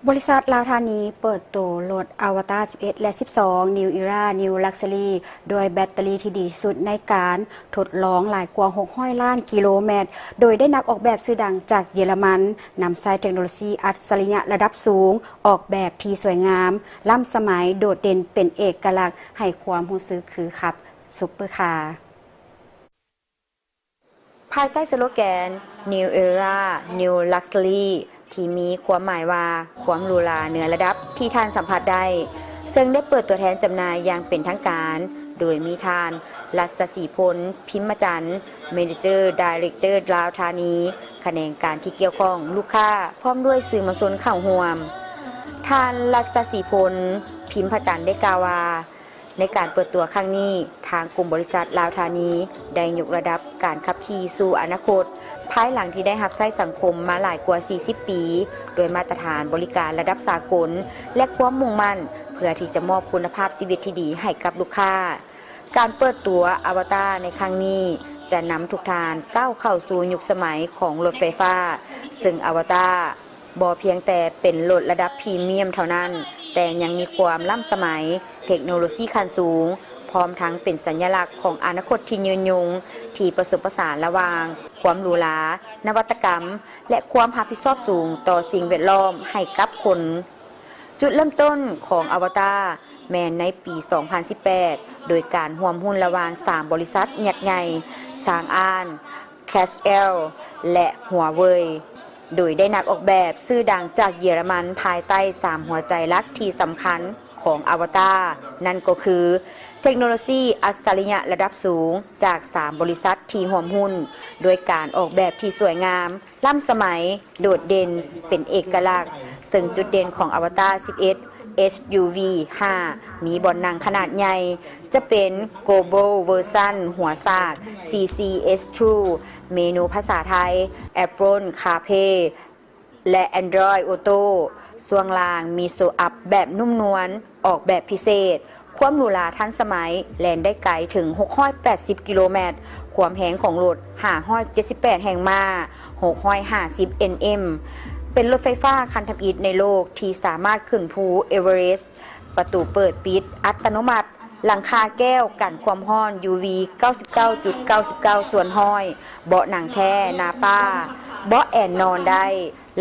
ບໍລິສັດລາວທານີເປີດໂຕລົດ Avatr ສິບເອັດ ແລະ ສິບສອງ New Era New Luxury ດ້ວຍແບັດເຕີຣີທີ່ດີທີ່ສຸດໃນການທົດລອງຫຼາຍກວ່າ ຫົກຮ້ອຍລ້ານກິໂລແມັດ ໂດຍໄດ້ນັກອອກແບບຊື່ດັງຈາກເຢຍລະມັນ ນຳໃຊ້ເທັກໂນໂລຊີອັດສະລິຍະລະດັບສູງ, ອອກແບບທີ່ສວຍງາມ, ລ້ຳສະໄໝ, ໂດດເດັ່ນເປັນເອກະລັກ, ໃຫ້ຄວາມຮູ້ສຶກຄືຂັບຊຸບເປີຄາ. ພາຍໃຕ້ສະໂລແກນ New Era New Luxury ທີ່ມີຄວາມໝາຍວ່າ ຄວາມຫຼູຫຼາເໜືອລະດັບທີ່ທ່ານສຳຜັດໄດ້, ເຊິ່ງໄດ້ເປີດຕົວແທນຈຳໜ່າຍຢ່າງເປັນທາງການ ໂດຍມີທ່ານ ລັດສະສີພົນ ພິມມະຈັນ Manager Director ລາວທານີ, ຂະແໜງການທີ່ກ່ຽວຂ້ອງ, ລູກຄ້າ ພ້ອມດ້ວຍສື່ມວນຊົນເຂົ້າຮ່ວມ. ທ່ານ ລັດສະສີພົນ ພິມພະຈັນ ໄດ້ກ່າວວ່າ ໃນການເປີດຕົວຄັ້ງນີ້, ທາງກຸ່ມບໍລິສັດລາວທານີໄດ້ຍົກລະດັບການຂັບຂີ່ສູ່ອະນາຄົດ, ພາຍຫຼັງທີ່ໄດ້ຮັບໃຊ້ສັງຄົມມາຫຼາຍກວ່າສີ່ສິບປີ, ດ້ວຍມາດຕະຖານບໍລິການລະດັບສາກົນ ແລະ ຄວາມມຸ່ງໝັ້ນເພື່ອທີ່ຈະມອບຄຸນນະພາບຊີວິດທີ່ດີໃຫ້ກັບລູກຄ້າ. ການເປີດຕົວອາວະຕາໃນຄັ້ງນີ້ ຈະນຳທຸກທ່ານກ້າວເຂົ້າສູ່ຍຸກສະໄໝຂອງລົດໄຟຟ້າ, ເຊິ່ງອາວະຕາ ບໍ່ພຽງແຕ່ເປັນລົດລະດັບພຣີມຽມເທົ່ານັ້ນ, ແຕ່ຍັງມີຄວາມລ້ຳສະໄໝ, ເທັກໂນໂລຊີຂັ້ນສູງ, ພ້ອມທັງເປັນສັນຍະລັກຂອງອະນາຄົດທີ່ຍືນຍົງ, ທີ່ປະສົມປະສານລະຫວ່າງຄວາມຫຼູຫຼາ, ນະວັດຕະກຳ ແລະ ຄວາມຮັບຜິດຊອບສູງຕໍ່ສິ່ງແວດລ້ອມໃຫ້ກັບຄົນ. ຈຸດເລີ່ມຕົ້ນຂອງອາວະຕາແມ່ນໃນປີສອງພັນສິບແປດ ໂດຍການຮ່ວມຮຸ້ນລະຫວ່າງສາມບໍລິສັດຍັກໃຫຍ່ ຊາງອານ, ແຄຊແອລ ແລະ ຫົວເວີຍ ໂດຍໄດ້ນັກອອກແບບຊື່ດັງຈາກເຢຍລະມັນ ພາຍໃຕ້ສາມຫົວໃຈຫຼັກທີ່ສຳຄັນຂອງອາວະຕາ, ນັ້ນກໍຄື ເທັກໂນໂລຊີອັດສະລິຍະລະດັບສູງຈາກສາມບໍລິສັດທີ່ຮ່ວມຮຸ້ນ, ດ້ວຍການອອກແບບທີ່ສວຍງາມ, ລ້ຳສະໄໝ, ໂດດເດັ່ນ, ເປັນເອກະລັກ, ເຊິ່ງຈຸດເດັ່ນຂອງອາວະຕາສິບເອັດ ເອັສຢູວີຫ້າ ມີບ່ອນນັ່ງຂະໜາດໃຫຍ່, ຈະເປັນ Global Version ຫົວສາກ ຊີຊີເອັສທູ ເມນູພາສາໄທ Apple CarPlay ແລະ Android Auto. ຊ່ວງລ່າງມີໂຊອັບແບບນຸ້ມນວນ, ອອກແບບພິເສດ, ຄວາມຫຼູຫຼາທັນສະໄໝ, ແລ່ນໄດ້ໄກເຖິງຫົກຮ້ອຍແປດສິບກິໂລແມັດ, ຄວາມແຮງຂອງລົດຫ້າຮ້ອຍເຈັດສິບແປດແຮງມ້າ, ຫົກຮ້ອຍຫ້າສິບເອັນເອັມ, ເປັນລົດໄຟຟ້າຄັນທຳອິດໃນໂລກທີ່ສາມາດຂຶ້ນພູເອເວີເຣສ, ປະຕູເປີດປິດອັດຕະໂນມັດ, ຫຼັງຄາແກ້ວກັນຄວາມຮ້ອນ ຢູວີ ເກົ້າສິບເກົ້າຈຸດເກົ້າສິບເກົ້າສ່ວນຮ້ອຍ, ເບາະໜັງແທ້ໜ້າປ້າ, ເບາະແອນນອນໄດ້,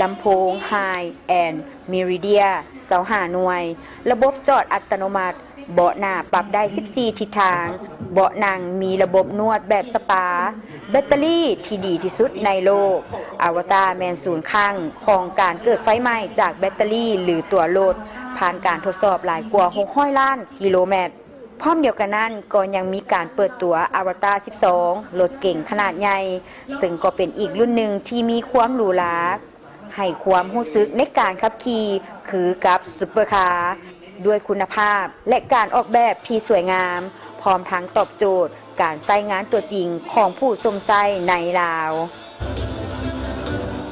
ລຳໂພງ High and Meridian ຊາວຫ້າໜ່ວຍ, ລະບົບຈອດອັດຕະໂນມັດ, ເບາະໜ້າປັບໄດ້ສິບສີ່ທິດທາງ, ເບາະນັ່ງມີລະບົບນວດແບບສະປາ, ແບັດເຕີຣີທີ່ດີທີ່ສຸດໃນໂລກ. ອາວະຕາແມ່ນສູນຄັ້ງຂອງການເກີດໄຟໄໝ້ຈາກແບັດເຕີຣີ ຫຼື ຕົວລົດ, ຜ່ານການທົດສອບຫຼາຍກວ່າຫົກຮ້ອຍລ້ານກິໂລແມັດ. ພ້ອມດຽວກັນນັ້ນກໍຍັງມີການເປີດຕົວອາວະຕາສິບສອງ ລົດເກັງຂະໜາດໃຫຍ່, ເຊິ່ງກໍເປັນອີກລຸ້ນໜຶ່ງທີ່ມີຄວາມຫຼູຫຼາ, ໃຫ້ຄວາມຮູ້ສຶກໃນການຂັບຂີ່ຄືກັບຊຸບເປີຄາ, ດ້ວຍຄຸນນະພາບ ແລະ ການອອກແບບທີ່ສວຍງາມ, ພ້ອມທັງຕອບໂຈດການໃຊ້ງານຕົວຈິງຂອງຜູ້ຊົມໃຊ້ໃນລາວ.